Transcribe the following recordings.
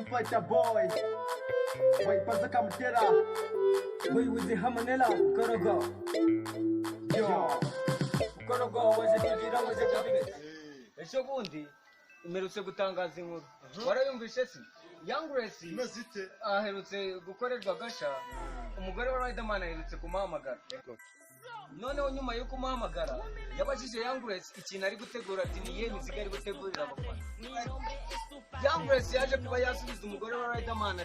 Fighter boy. Wait, pasa kamtera. Wait, with the hamanela. Korogo. Yo. Korogo waje kugira waje kabine. Ejo bundi umerutse gutangaza inkuru. Warayumvishe se? Young Grace Imeze ite? Aherutse gukorerwa agasha. Umugore wa Riderman aherutse kumuhamagara. Noneho nyuma yo kumuhamagara, yabajije Young Grace ikintu ari gutegura, ati ni iyihe mizigo ari gutegurira abafana. Young Grace yaje kuba yasubiza umugore wa Riderman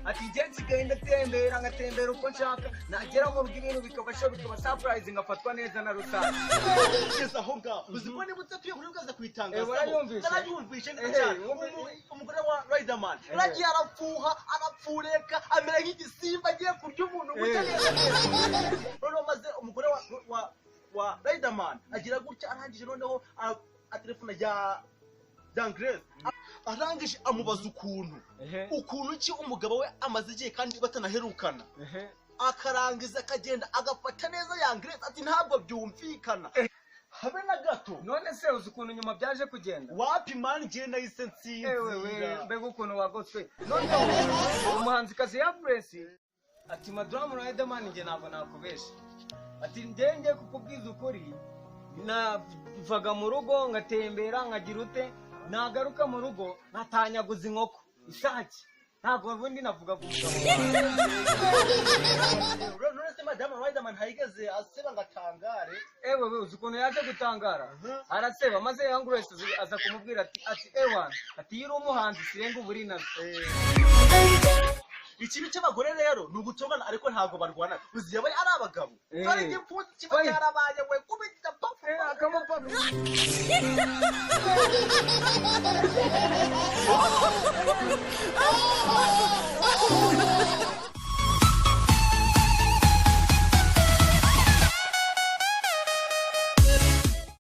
ati njye nsigaye ndatembera, ngatembera uko nshaka, nagera mu rugo ibintu bikaba show, bikaba surprise, ngafatwa neza na rusange. Kugeza aho ngaho, uzi ko niba utatuye kuri bwaza kuyitangazaho. Warayumvishe? Narayumvishe neza cyane. Umugore wa Riderman yaragiye arapfuha, arapfureka, amera nk'igisimba agiye kurya umuntu gutya neza neza. Noneho maze umugore wa Riderman agira gutya, arangije noneho atelefona ya Young Grace, arangije amubaza ukuntu ukuntu ki umugabo we amaze igihe kandi batanaherukana, akarangiza akagenda agafata neza Young Grace, ati ntabwo byumvikana habe na gato. None se uzi ukuntu nyuma byaje kugenda? Wapi man, njye nahise Ewe we! nsinzira. Mbega ukuntu wagoswe! Noneho umuhanzikazi ya Grace ati: "Madamu Riderman, njye ntabwo nakubesha," ati "njye ngiye kukubwiza ukuri, navaga mu rugo ngatembera, nkagira ute, nagaruka mu rugo nkatanyaguza inkoko isake, ntabwo ubundi navuga ku mugabo wanjye." None se madamu Riderman ntayigeze aseba ngo atangare? Ewe we, uzi ukuntu yaje gutangara? Araseba, maze Young Grace aza kumubwira ati ewana, ati iyo uri umuhanzi sirenga uba uri nazo. Ikibi cy'abagore rero ni ugutongana, ariko ntabwo barwana. Uzi yaba ari abagabo, dore igipfunsi kiba Oye. cyarabaye we kubita pafu. Akamupfa.